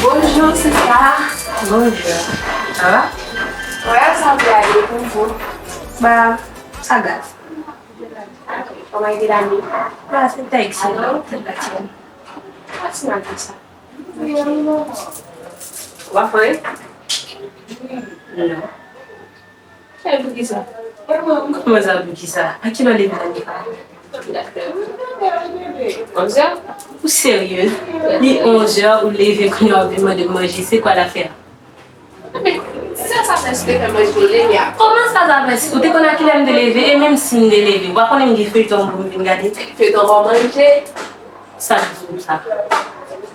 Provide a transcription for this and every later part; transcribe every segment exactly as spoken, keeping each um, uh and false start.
Bonjou, sista. Bonjou. Sa va? Wè, sanble ale pou ou. Ba, sa gad. Kòman ete lane? Ba, se te ekselan, te gati. Pati nan sa. W ap fè? Non. Fè poukisa? Kòman sa poukisa? A kilè w leve lane sa? Onzè? Ou serye? Li onzè, ou leve kounye a w ap vin mande m manje. Se kwa lafè a? Men, sa sa fè si te fè manje pou leve a? Kòman sa sa fè si? Ou te konn a kilè m te leve? E menm si m te leve, ou pa konnen m gen feyton pou m vin gade? Feyton pou manje? Sa k di w sa?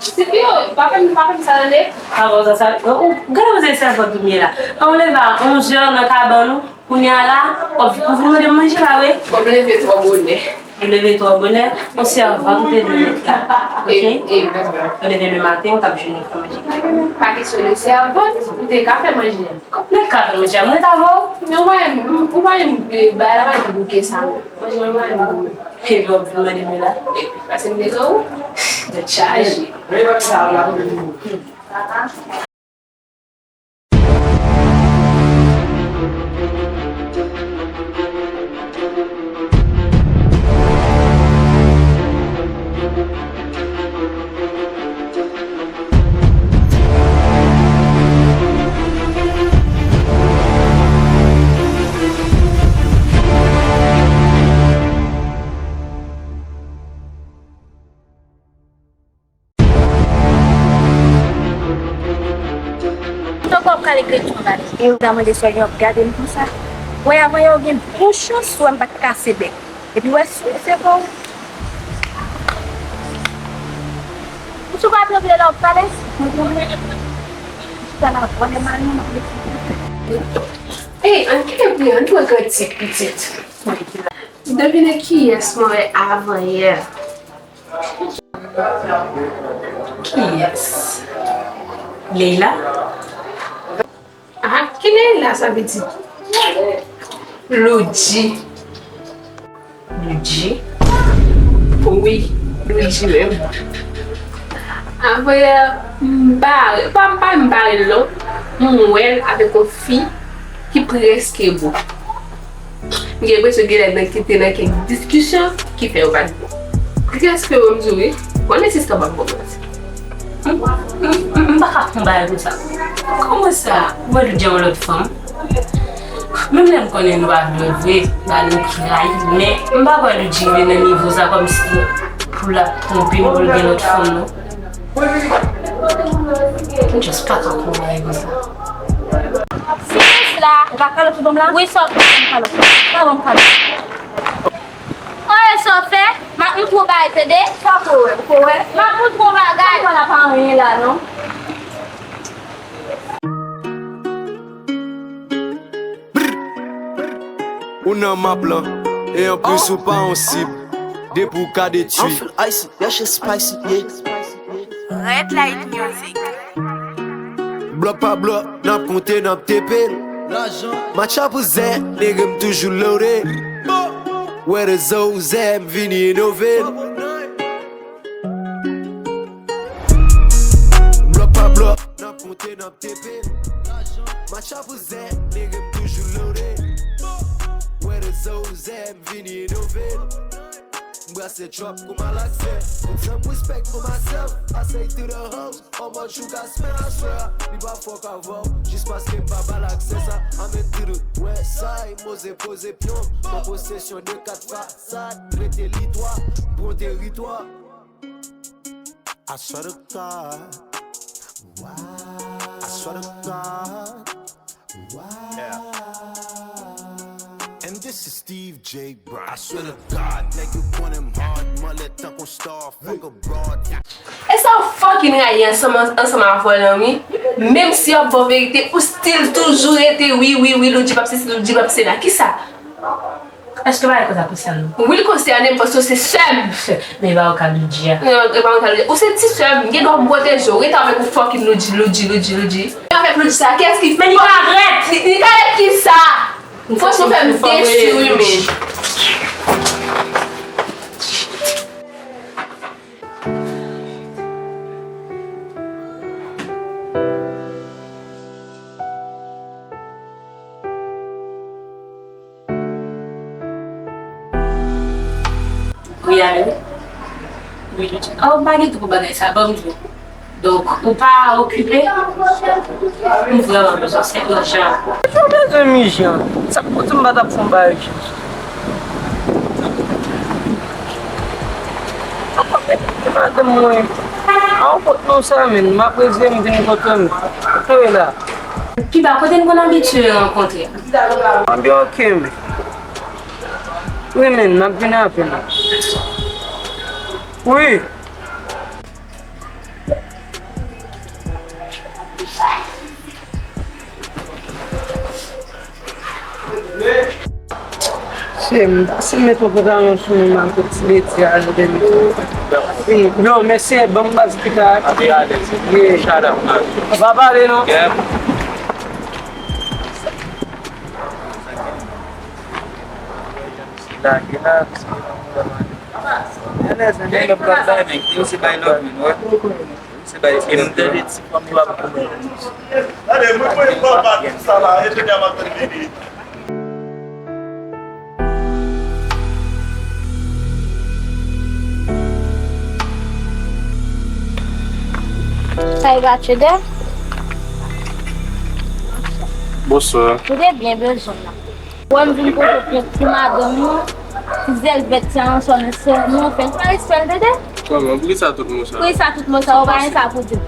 Silvio, pa fè m, pa fè m sa tande. Avan sa, sa, ou, ou gade koze sèvant ou ye la. An, ou leve a onzè nan kabann ou, kounye a la, w ap, ou vin mande m manje la, wi. Kòm leve twò bonè. Ou leve twò bonè, yon sèvant ou te dwe mèt la. Oke? E, e, ou leve le maten, ou t ap jwenn yon fè manje. Pa kesyon de sèvant, ou te ka fè manje. Mwen ka fè manje a, mwen t avè w. Men ou pa renmen, ou pa renmen, eh, bagay la pa gen bouke sa, non. Manje mwen pa renmen bouke. Epi w ap vin mande mwen la. Paske m bezwen ou. Tèt chaje. Mwen ankò ap kale grenn chonbal. E ou ta mande sòl yo ap gade m konsa. Wè, avan yè ou gen bon chans wè m pa t kase bèk. Epi wè, si se pa w, ou sou pa tranble la w ap pale? Mwen tranble. Chita la, vòlè mari m ap mete. Ey, ann kite pri, ann pran kantik, pitit. Devine kiyès mwen wè avan yè. Kiyès? Leila? Ah, ki Leila sa vle di? Loudji. Loudji? Wi, Loudji menm. Avan yè, m bare, pa, pa m bare l non. M wè l avèk yon fi ki prèske bo. M gen enpresyon gen lè nèg ki te nan kèk diskisyon ki fè yo pa t bon. Kiyès ke w wè m di w wi? Konnen sista pa bon manti. M, m, m pa ka pran bagay konsa. Kòman sa? Ou wè Loudji a yon lòt fanm? Menm lè m konnen nou pa vle vre, ba nou trayi, men m pa kwè Loudji rive nan nivo sa kòmsi pou l ap twonpe m pou l gen lòt fanm non. M just pa ka pran bagay konsa. Silans la! Ou pa kalòt sou dòm la? Wi, sòf. Kalòt. Sa bon, kalòt. Oye, sòf, eh? M ap montre w bagay, tande? Sa pou wè, pou wè. M ap montre w bagay. Sa pa anyen la, non. Ou nan map lan, e anplis ou pa yon sib. Depi w ka detwi. I'm feel icy, that shit spicy, yeah. Red Light Music. Blòk pa blòk, n ap konte, n ap tepe l. Match ap ouzè, nèg m toujou loaded. Wè rezo ouzè, m vini inove l. Blòk pa blòk, n ap konte, n ap tepe. Match ap ouzè, nèg m toujou loaded. Wè rezo ouzè, m vini inove l. M brase trap kou malaksè. Put some respect for myself. I say to the hoes, how much you got spent, I swear. Li pa fòk avè w, jis paske m pa ba l aksè sa. I'm into the west side, moze poze pyon. Nan posesyon de kat fasad, rete litwa, pran teritwa. I swear to God. I swear to God. Yeah. And this is Steve J Brown. I swear to God, nèg yo konnen m hard, mwen lè tankou star, fuck abroad. E sa w fucking rayi ansanm, ansanm avè w lan wi. Menm si y ap ba w verite, ou still toujou rete wi, wi, wi, Loudji p ap sesi, Loudji p ap sela. Kisa? Èske bagay konsa konsène w? Wi, l konsène m paske w se sè m. Men e pa w ka Loudji a. Non, e pa w ka Loudji. Ou se ti sè m. M gen dwa m pwoteje w. Rete avèk ou fucking Loudji, Loudji, Loudji, Loudji. Avèk Loudji sa, kiyès ki... Men li pa vrè! Li, li ka rete kisa? Franchman, fè m detwi wi, men. Loudji. Wi, Luchi. Oh, m pa gen tan pou bagay sa, ban m di w. Donk, ou pa okipe? M vrèman bezwen sèvis, Jean. Ou bezwen mi Jean? Sa k pou di m pa t ap fè yon bagay Jean? Madanm mwen, a yon pot non sa, men, m ap reziye m vin kote m. Kote w ye la? Kiba, kote n konn abitye rankontre? M ap byen oke, men. Wi, men, m ap vin apre la. Wi. Se m, se m met yon pantalon sou mwen, m ap ti leti a, lè m fini. Yo, mesye, ban m baz pita. Abe alèz. Ye. Shout out, man. Pa pale, non. Yeah. Lage la, alèz, men. Yo se bay love, men, wè. Yo se bay ti love. Gade, mwen voye bò ba tout sa la, enjenyè m ap tann vini. Sa e Bachede? Bonswa. Ou te byen bezwen la. Wè m vin pote plent pou madanm ou. Ti zèl vèt sa ansanm nan sè nou fè. Sa respè l, tande? Kòman? Poukisa tout mo sa? Poukisa tout mo sa? Ou pa gen sa pou di.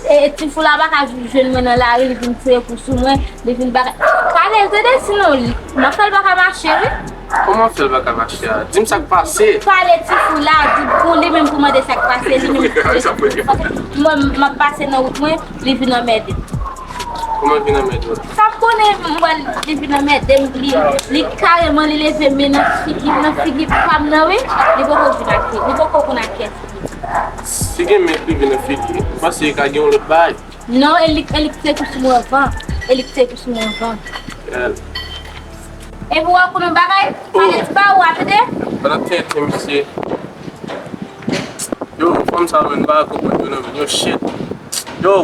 E, e ti fou la pa ka jwenn mwen nan lari, li vin tire kou sou mwen, li vin bagay. Pale l, tande, sinon li, m ap fè l pa ka mache, wi. Kòman fè l pa ka mache a? Di m sa k pase. Pale ti fou la, di pou li menm pou mande sa k pase, li menm. Mwen, m ap pase nan wout mwen, li vin anmède m. Kòman l vin anmède w? Sa m konnen, m wè li vin anmède m, li, li kareman, li leve men nan figi, nan figi pa m nan, wi. Li poko vin ak li, li poko konn ak kiyès li. Si gen men k rive nan figi, ou panse ka gen yon lòt bagay? Non, e li, e li k te kou sou mwen anvan. E li k te kou sou mwen anvan. Epi w ap konnen yon bagay? Pale ti ba ou a, tande? Pandan tenten, misye. Yo, fanm sa yo, men, m pa konprann yo, non, men. Yo, shit. Yo.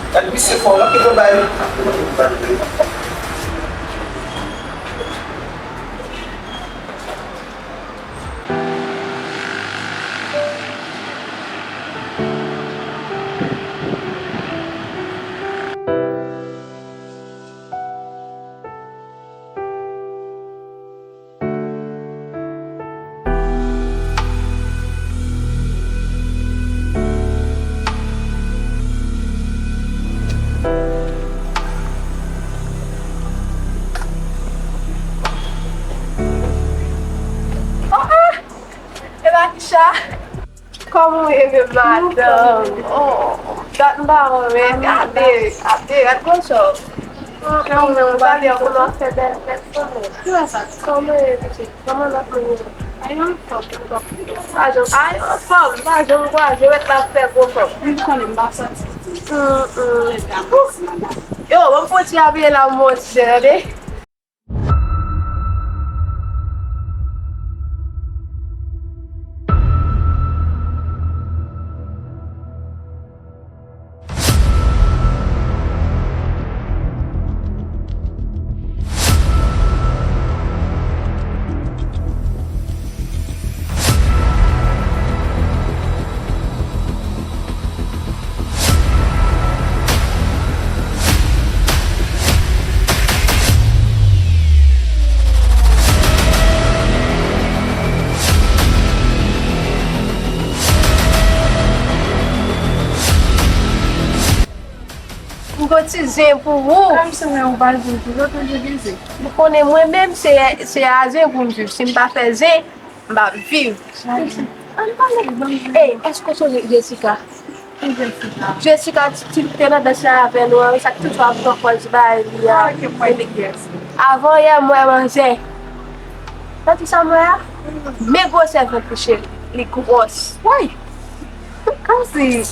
Gad misye fò, w ap kite bay. Oh, ah! E Latisha? Kòman w ye, menm madanm? Oh, dat m pa wè w, men gade, gade, gad gwo chòv. Kòman w ye, kòman w fè bèl tèt, kòman? Kòman w ye, pitit? Kòman lòt moun yo? Ay, anfòm, anfòm. Pa janm, ay, anfòm, pa janm kwaze, wè t la fè gwo kòb. M konnen m pa sòti. Mm, mm. Yo, ban m fon ti apiye la, monchè, tande. Ti zen pou ou. Kòm se mwen ou pa jwenn toujou, toujou gen zen. Ou konnen mwen menm se, se a zen pou m viv. Si m pa fè zen, m p ap viv. Ann pale. Ey, èske w sonje Jessica? Ki Jessica? Jessica ti, ti te nan dans la avè nou an, sa k toujou ap pran pòz bay li a. Ah, ok, mwen li yes. Avan yè m wè manzè. Tande sa m wè a? Men gwosè vant li cheri, li gwòs. Woy! Kòmsi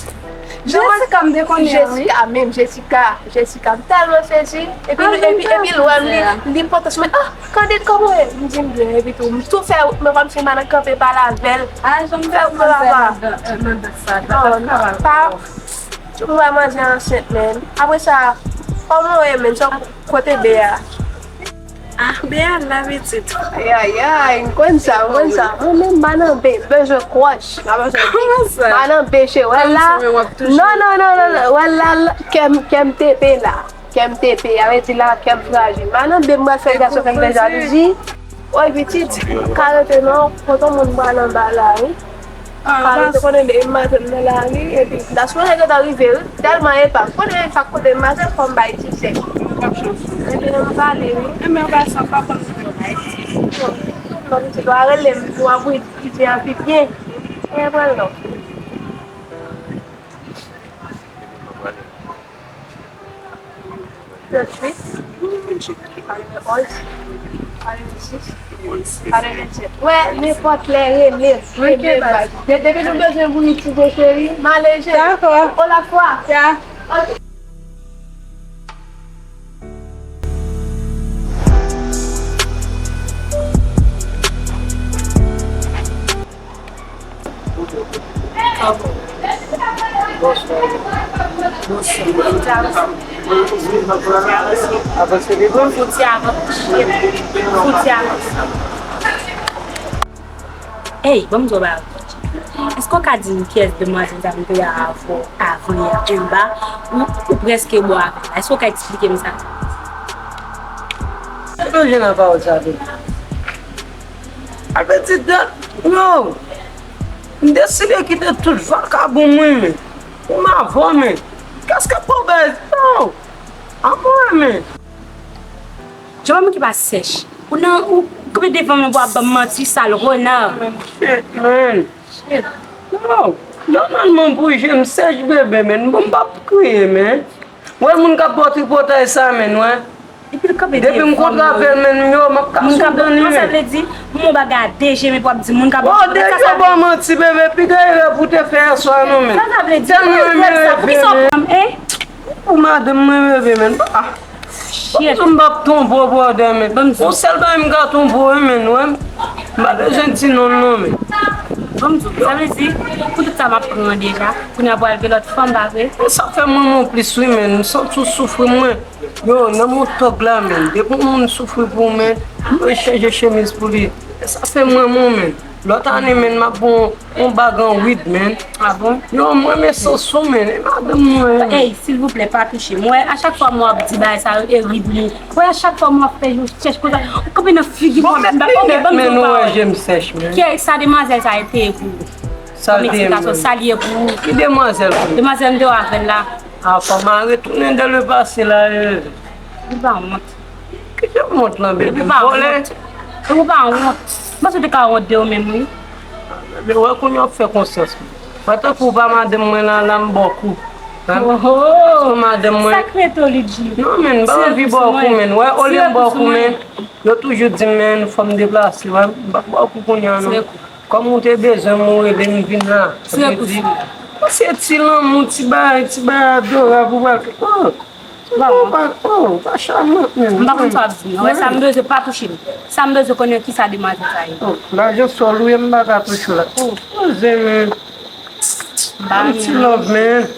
Jessica m te konnen an, wi. Jessica menm, Jessica, Jessica, m tèlman sezi. Epi, epi, epi l wè m, li, li pote sou mwen, ah, Candide, kòman w ye? M di m byen, epi tou, m tou fè wout mwen kòmsi m pa nan kanpe pale avè l. Ah, jan m fè wout mwen papa. Non, non, pa, m wè manzè ansent, menm. Apre sa, kòman w ye, menm? Sa, kote Bea? Ah, Bea la pitit. Ay, ay, ay, m konn sa, m konn sa. Mwen menm, m pa nan be, bezwen kwòch. M pa bezwen be. Kòman sa? M pa nan be, cheri. Wè la. Kòmsi mwen w ap touche. Non, non, non, non, non. Wè la, la, kè m, kè m tepe la. Kè m tepe, sa vle di la, kè m frajil. M pa nan be, m pral fè gason fè m fè jalouzi. Woy, pitit, ka rete non, kote moun pral anba la, wi. Ka rete konnen depi maten m nan lari, epi m ta sipoze gentan rive, wi. Tèlman epa, konnen sa k kote m pase, fò m bay ti chèk. Epi m pale, wi. Enben, anba sa, papa m nan Ayiti. Non, pitit, w a rele m, w ap ri, ri byen, pi byen. Mwen pran l non. Tranntuit, katrevenonz, katrannsis, katrevennsèt. Wè, nenpòt lè, rele m, rele m. De-, depi nou bezwen pou itilize cheri, m ale cheri. Dakò. O la fwa. Ya. Ok. Bonswa. Bonswa. Avanse, avanse. Fouti avanse. Fouti avanse. Ey, ban m di w bagay. Èske w ka di m kiyès demwazèl sa m te wè avè w avan yè anba? Ou, ou prèske bò avè l la. Èske w ka eksplike m sa? Mwen plonje nan pawòl sa tou. Apeti dat, yo, m deside kite tout vakabon mwen, men. Pou m avè w, men. Kès ke pwobèz? Yo, amò, men. Djòl pa manke pa sèch. Ou nan, ou kanpe devan mwen pou ap ban m manti, sal rena. Shit, man. Shit. Yo, nòmalman pou je m sèch bebe, men. Bon, m p ap kriye, men. Wè moun k ap ba w tripotay sa, men, wè. Epi l kanpe devan mwen. Depi m kontre avè l, men, yo, m ap kase w dan li, men. Sa vle di, m on bagay a de je, men pou ap di moun k ap ba w tripotay sa, sa vle di. Oh, de je, ba w manti, bebe, pi gade rèv ou te fè yè swa, non, men. Sa, sa vle di, tèlman renmen reve, men. Pou madanm mwen reve, men. Ah. Shit. Bon, m p ap tonbe w, brother, men. Bon, m di w. Yon sèl bagay m ka tonbe w, men, wè. M pa bezwen di non l non, men. Bon, m di w, sa vle di, pou tout sa m ap pran deja, kounye a pou al gen lòt fanm, pa vre? E sa fè m renmen w plis, wi, men. M santi w soufri mwen. Yo, nan mon tòg la, men. Depi yon moun soufri pou ou, men, m dwe chanje chemiz pou li. E sa fè m renmen w, men. Lòt ane, men, m ap bon yon bag an wid, men. Ah bon? Yo, m renmen sans ou, men. E madanm mwen. Ey, silvouplè, pa touche m. Wè, a chak fwa m wè w ap di bagay sa yo, e ri pou mwen. Wè, a chak fwa m wè w ap fè yon chèch konsa, ou kanpe nan figi m, w ap di bagay. Ok, ban m di w yon pawòl. Bon, mèt li mèt, men, non, wè, je m sèch, men. Kiyès sa demwazèl sa yo te ye pou ou? Sa l te ye pou mwen. Sa l ye pou ou? Ki demwazèl pou mwen? Demwazèl m te wè avè l la. Ah, fò m al retounen dans le passé la, e. Ou pa wont. Ki jan wont lan, bebe? Epi pa vòlè. Epi pa wont. Mwen sou te ka wont de ou menm, wi. Bebe, wè kounye a w ap fè konsyans mwen. Wè tankou w pa madanm mwen la, la m ba w kou. Hein? Oh, oh. Paske madanm mwen. Sacré Tolidji. Non, men, m pa anvi ba w kou, men. Wè, olye m ba w kou, men, yo toujou di m, men, fò m deplase, wè. M p ap ba w kou kounye a, non. Kòm ou te bezwen m, ou rele m vin la. Tire kou sou mwen. Bon, se ti lanmou, ti bagay, ti bagay adorab ou pral fè. Oh. Ou pa wont. Oh, ou pa chamant, men. M pa konn sa w ap di, non. Wè, sa m bezwen, pa touche m. Sa m bezwen konnen kisa demwazèl sa ye. Oh, lajan sòl ou ye, m pa ka touche w la. Oh, poze, men. M pa renmen. Ti love, men.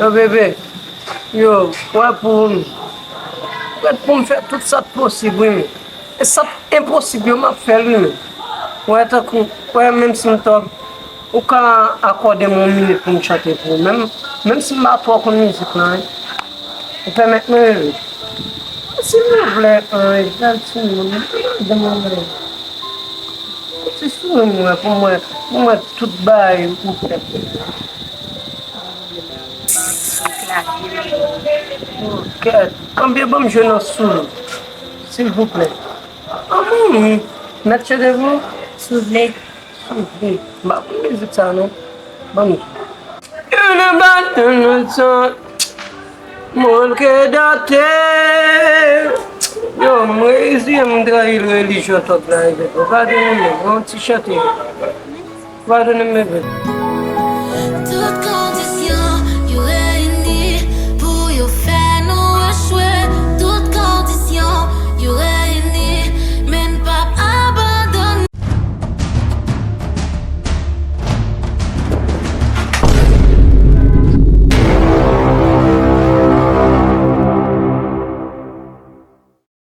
Yo, bebe. Yo, wè pou m. Prèt pou m fè tout sa k posib, wi, men. E sa k enposib yo, m ap fè l, wi, men. Wè, tankou, wè, menm si m tòg, Ou ka akòde m yon minit pou m chante pou ou, menm, menm si m pa twò konn mizik lan, wi. Ou pèmèt mwen, wi. Silvouplè, anj, bèl timoun, mwen, mwen, mwen. Ti souri m wè pou mwen, pou mwen tout bagay ou fè. Kèt, konbyen ban m jwe nan soul, silvouplè? An, mwen, wi. Mèt chante pou ou? Si w vle. Si w vle. M pa konn mizik sa, non. Ban m jwe. Yo nan bat nan sòt. Mwen ke date. Yo, m reyisi, m trayi relijyon tòt la, e bebe. Padone m, yon ti chante. Padone m, bebe.